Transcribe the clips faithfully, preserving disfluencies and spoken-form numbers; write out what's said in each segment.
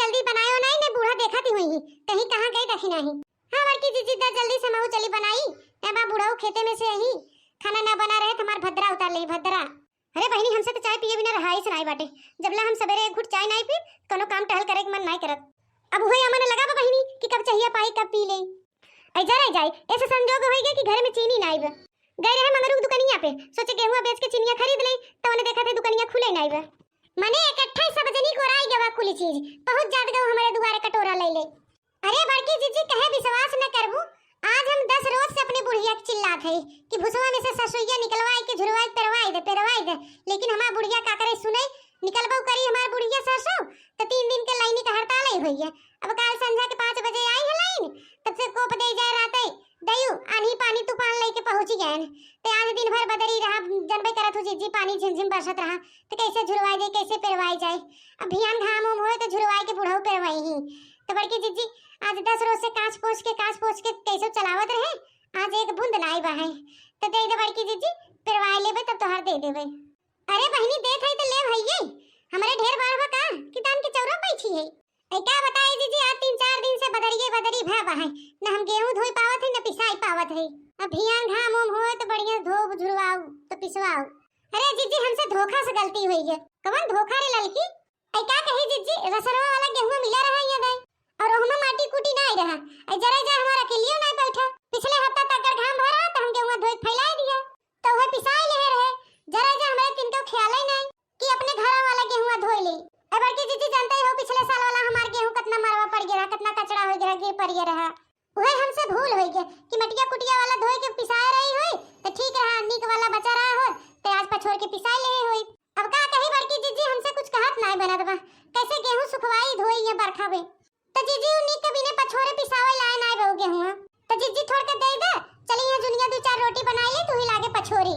जल्दी बनायो नाई, ने बूढ़ा देखा थी हुई, कहीं कहाँ गई देखी नाही। हाँ बड़की जिज्जी, दा जल्दी से महू चली बनाई, ए बा बूढ़ऊ खेते में से अही, खाना ना बना रहे तो हमार भद्रा उतार ले भद्रा। अरे बहिनी, हमसे तो चाय पिए बिना रहाइस नाई बाटे, जबला हम सबेरे एक घूंट चाय नाई पी, कोनो काम टहल करे के मन नाई करत। अब उहे अमन लगा बा बहिनी कि कब चाहिए पाई कब पी ले। ऐ जा रह जाए, ऐसे संजोग होई गया कि घर में चीनी नाई बा। गए रहे मंगरू के दुकनिया पे, सोचे गेहुआ बेच के चीनिया खरीद ले, तो उन्हें देखा थे दुकनिया खुले नाई बा। मने इकट्ठा ही सब जनी को राई गवा कुली चीज, पहुँच जात गऊ हमारे दुआरे कटोरा ले ले। अरे बड़की जिज्जी, कहे विश्वास न करबू, आज हम दस रोज से अपनी बुढ़िया के चिल्लात है कि भुसवा में से ससुइया निकलवाई के झुरवाई पेरवाई दे, पेरवाई दे, लेकिन हमार बुढ़िया का करे सुने, निकलबो करी हमार बुढ़िया सरसों, तो तीन दिन के लाइनी का हड़ताल ही होई है। अब काल संझा के पाँच बजे आई है लाइन, तब से कोप दे जाए राते, दयू आन्ही पानी तूफान लेके पहुँची गए। ते आज दिन भर बदरी रहा, जनबे करत हो जिज्जी, पानी झिमझिम बरसत रहा, तो कैसे झुरवाई जाए, कैसे पेरवाई जाए? अब भियान घाम उम होए तो झुरवाई के बुढ़ऊ पेरवाई ही। तो बड़की जिज्जी, आज दस रोज से कांच पोंछ के, कांच पोंछ के कैसे चलावत रहे, आज एक बूंद नाई बा है, तो दे दे बड़की जिज्जी, पेरवाई लेबे तब तोहार दे देबे। अरे बहिनी, देत है तो ले भइये, हमरे ढेर बाढ़ बा का कि तान के चौरा बैठी है। ऐ का बताई जिज्जी, आज तीन चार दिन से बदरिये बदरी भा बा है, न हम गेहूं धोई पावत है, न पिसाई पावत है। अब भियान घाम उम होए तो बढ़िया धोब झुरवाऊ तो पिसवाऊ। अरे जिज्जी, हमसे धोखा से गलती हुई है। कवन धोखा रे ललकी? ऐ का कही जिज्जी, रसरवा वाला गेहुआ मिला रहा है गए, और ओहमा माटी कूटी नाई रहा। ऐ जरा जा हमार अकेलियो नाई बैठा। पिछले हफ्ता तक अगर घाम भरा तो हम गेहुआ धोई फैलाई दिया, तो वह पिसाई ले रहे। जरा जा हमारे तिनको ख्याल ही नाई कि अपने घर वाला गेहुआ धोई ले। ऐ बड़की जिज्जी, जानते हो पिछले साल वाला हमार गेहूं कितना मरवा पड़ गया रहा, कितना कचरा हो गया, गिर पड़ गया रहा। उहे हमसे भूल होई गया कि मटिया कुटिया वाला धोए के पिसाए रही होई, तो ठीक रहा, नीक वाला बचा रहा हो, तो आज पछोर के पिसाए ले होई। अब का कही बड़की जिज्जी, हमसे कुछ कहत नाई बनत बा, कैसे गेहूं सुखवाई धोई ये बरखा में। तो जिज्जी, उ नीक के बिने पछोरे पिसावे लाए नाई बहु गेहूं, तो जिज्जी थोड़ के दे दे, चली यहाँ जुनिया दो चार रोटी बनाई ले, तू ही लागे पछोरी।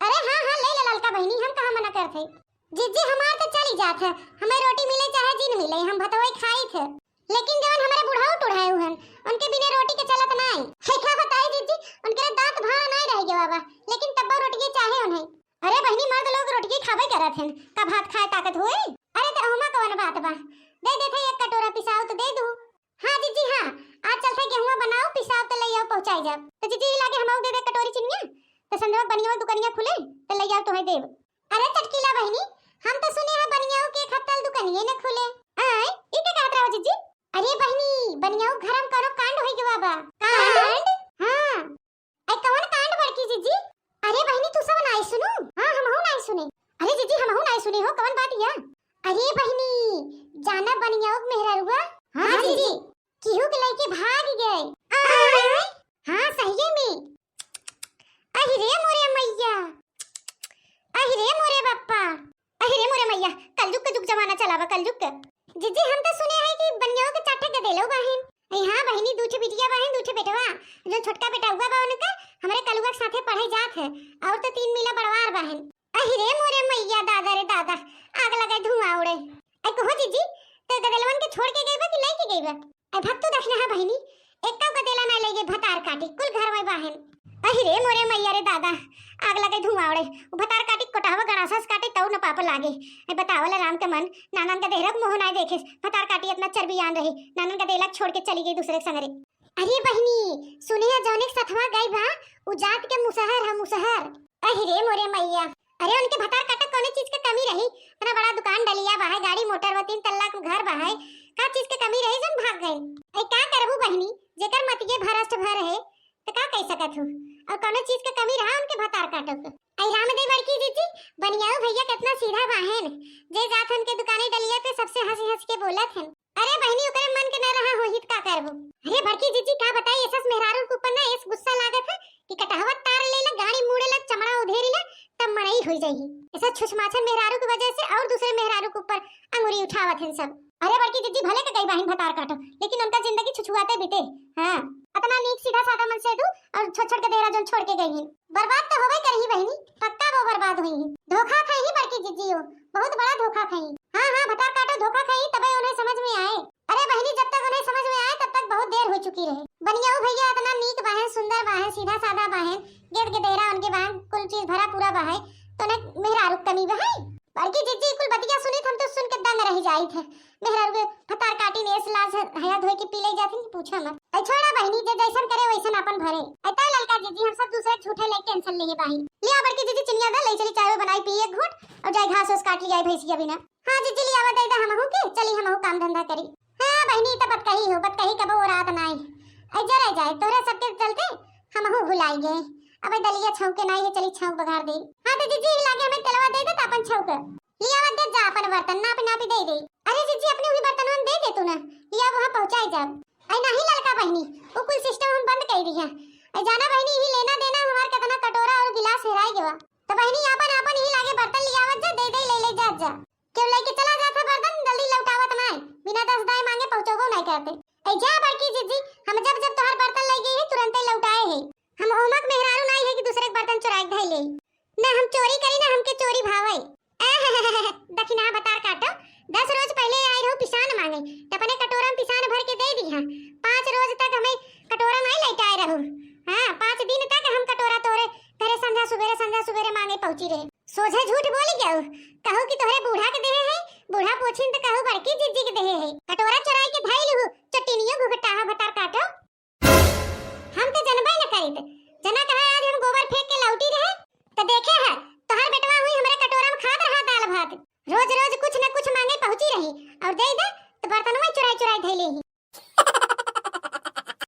अरे हाँ, हाँ, ले ले ललका बहिनी, हम कहाँ मना करत है। जिज्जी, हमार तो चली जात है, हमें रोटी मिले चाहे जिन मिले, हम भतवई खाई थे, लेकिन जवन हमारे बुढ़ऊ टुढ़ाए हुहन, उनके बिना रोटी के चलत नाई। है का बताई जिज्जी, उनके दांत भाड़ा नाई रह गया बा, लेकिन तब्बो रोटी के चाहे उन्हें। अरे बहिनी, मर्द लोग रोटी के खाबे करत हन, का भात खाए ताकत होए? अरे तो ओमा कवन बात बा, दे देते एक कटोरा पिसाओ तो दे दू। हाँ जिज्जी, हाँ, आज चलते गेहुआ बनाओ, पिसाओ तो ले आओ, पहुँचाई जाओ। तो जिज्जी, लागे हमऊ दे दे कटोरी चिनिया, तो संजवा बनिया दुकनिया खुले, तो ले आओ, तोहे देब। अरे चटकीला बहिनी, हम तो सुने हैं बनियाऊ के एक हफ्ता ले दुकनिये न खुले। आय, ई के कहत रहो जिज्जी? अरे बहिनी, बनियाऊ घर में करो कांड होई गवा बा। कांड? कांड? हाँ। ऐ कवन कांड बड़की जिज्जी? अरे बहिनी, तू सब नाई सुनू? हाँ, हमहू नाई सुने। अरे जिज्जी, हमहू नाई सुने हो, कवन बात या? अरे बहिनी, जाना बनियाऊ के मेहररुआ? हाँ हाँ जिज्जी। जिज्जी। केहू के लेके भाग गए। आय? हाँ, सहिये में। अहि रे मोरे मैया, अहि रे मोरे बप्पा, अहि रे मोरे मैया, कलजुग के जुग जमाना चला बा, कलजुग के। जिज्जी, हम तो सुने हैं कि बनियाओ के चार ठे गदेलो बाहिन। अरे हाँ बहिनी, दू ठे बिटिया बाहिन, दू ठे बेटवा। जो छोटका बेटा हुआ बा उनका, हमरे कलुआ के साथे पढ़े जात है, और तो तीन मिला बड़वार बाहिन। अहि रे मोरे मैया, दादा रे दादा, आग लगे धुआं उड़े। ऐ कहो जिज्जी, तो गदेलवन के छोड़ के गई बा कि लेके गई बा? ऐ भक्तू दखना है बहिनी, एक्का गदेला ना लेगे भतार काटी, कुल घर में बाहिन। अहि रे मोरे मैया रे दादा, आग लगे धुआं उड़े। उ भतार काटी कोटहवा गड़ासस काटे तऊ न पाप लागे। ऐ बतावल राम के मन, नानन का देहरक मोह ना देखे, भतार काटी इतना चर्बियान रही, नानन का देलक छोड़ के चली गई दूसरे के संगरे। अरे बहिनी, सुने है जौने के सथवा गई बा, उ जात के मुसहर है, मुसहर। अहि रे मोरे मैया, अरे उनके भतार काटा कौने चीज के कमी रही? इतना बड़ा दुकान डलिया बा है, गाड़ी मोटर बा, तीन तल्ला के घर बा है, का चीज के कमी रही जौन भाग गए? ऐ का करबू बहिनी, जेकर मतिये भ्रष्ट भर है, तो का कह सकत हूँ? और कौनो चीज के कमी रहा उनके भतार काटो के? ऐ रामदेव बड़की जिज्जी, बनियाऊ भैया कितना सीधा बाहेन, जे जात हन के दुकाने डलिया पे सबसे हंसी हंस के बोलत हन। अरे बहिनी, ओकरे मन के न रहा होही त का करबू? अरे बड़की जिज्जी, का बताई, ऐसा मेहरारू के ऊपर ना ऐस गुस्सा लागत है कि कटहवा तार लेला, गाड़ी मुड़ेला, चमड़ा उधेरी ना, तब मनई हो जाई। ऐसा छुछमाछन मेहरारू की वजह से और दूसरे मेहरारू के ऊपर अंगुरी उठावत हैं सब। अरे बड़की जिज्जी, भले के गई बाहिन भतार काटो, लेकिन उनका जिंदगी छुछुआते बीते। हाँ, अतना नीक सीधा सादा मन से दू और छोट छोट के देहरा जौन छोड़ के गई हैं। बर्बाद तो होबे करही बहिनी, पक्का वो बर्बाद हुई हैं। धोखा खाई ही बड़की जिज्जी हो, बहुत बड़ा धोखा खाई। हाँ, हाँ, भतार काटो धोखा खाई, तबे उन्हें समझ में आए। अरे बहिनी, जब तक उन्हें समझ में आए, तब तक बहुत देर हो चुकी रहे। बनियाऊ भैया इतना नीक बाहें, सुंदर बाहें, सीधा सादा बाहें, गेद गेदेरा उनके बाहें, कुल चीज भरा पूरा बाहें, तो उन्हें मेहरारू कमी बाहें। बड़की जिज्जी कुल बतिया सुनी, हम तो सुन के दंग रह नहीं जाई थे। मेहरारू के भतार काटी ने इस लाज हया धोए के पी ले जाती कि पूछा मत। ऐ छोड़ा बहिनी, जे जैसन करे वैसन अपन भरे। ऐ ता ललका जीजी, हम सब दूसरे झूठे ले टेंशन लिए बाही। लिया बड़की जीजी चिनिया दे, ले चली चाय बनाई पी एक घूंट और जाए घास ओस काट लिया भैंसिया बिना। हाँ जीजी, लियावा दे दे हमहू के, चली हमहू काम धंधा करी। हाँ बहिनी, ई त बतकही हो, बतकही कबो ओरात नाई। ऐ जरे जाए, तोहरे सबके चलते हमहू भुलाई गए। अब दलिया छौके नाई है, चली छौक बघार दे। हाँ तो जीजी, ई लागे हमें तेलवा दे दे त अपन छौक। लियावा दे जा अपन बर्तन, नापी नापी दे दे। अरे जीजी, अपने उही बर्तनवन दे दे तू ना, लिया वहाँ पहुँचाए जाब। ऐ नाही ललका बहिनी, उ कुल सिस्टम हम बंद कर दिया। ऐ जाना बहिनी, यही लेना देना हमार कितना कटोरा और गिलास हेराई गवा। तो बहिनी, आपन आपन यही लागे बर्तन लियावत जा, दे दे ले ले जात जा। केहू लेके चला जात है बर्तन, जल्दी लौटावत नाय, बिना दस दाएं मांगे पहुँचोबो नाय करते। ऐ जा बड़की जीजी, हम जब जब तोहार बर्तन ले गई है, तुरंते लौटाए है। हम ओमक मेहरारू नाई है कि दूसरे के बर्तन चुराए के धई ले। ना हम चोरी करी, ना हमके चोरी भावे। दखिना भतार काटो, दस रोज पहले आए रहो पिसान मांगे, तो अपने कटोरा में पिसान भर के दे दी। हाँ, पाँच रोज तक हमें कटोरा नहीं लौटाए रहो। हाँ, पाँच दिन तक हम कटोरा तोरे घरे संझा सुबेरे, संझा सुबेरे मांगे पहुंची रहे। सोझे झूठ बोली गयो, कहू कि तोहरे बूढ़ा के देहे है, बूढ़ा पोछिन तो कहू बड़की जीजी के देहे है। कटोरा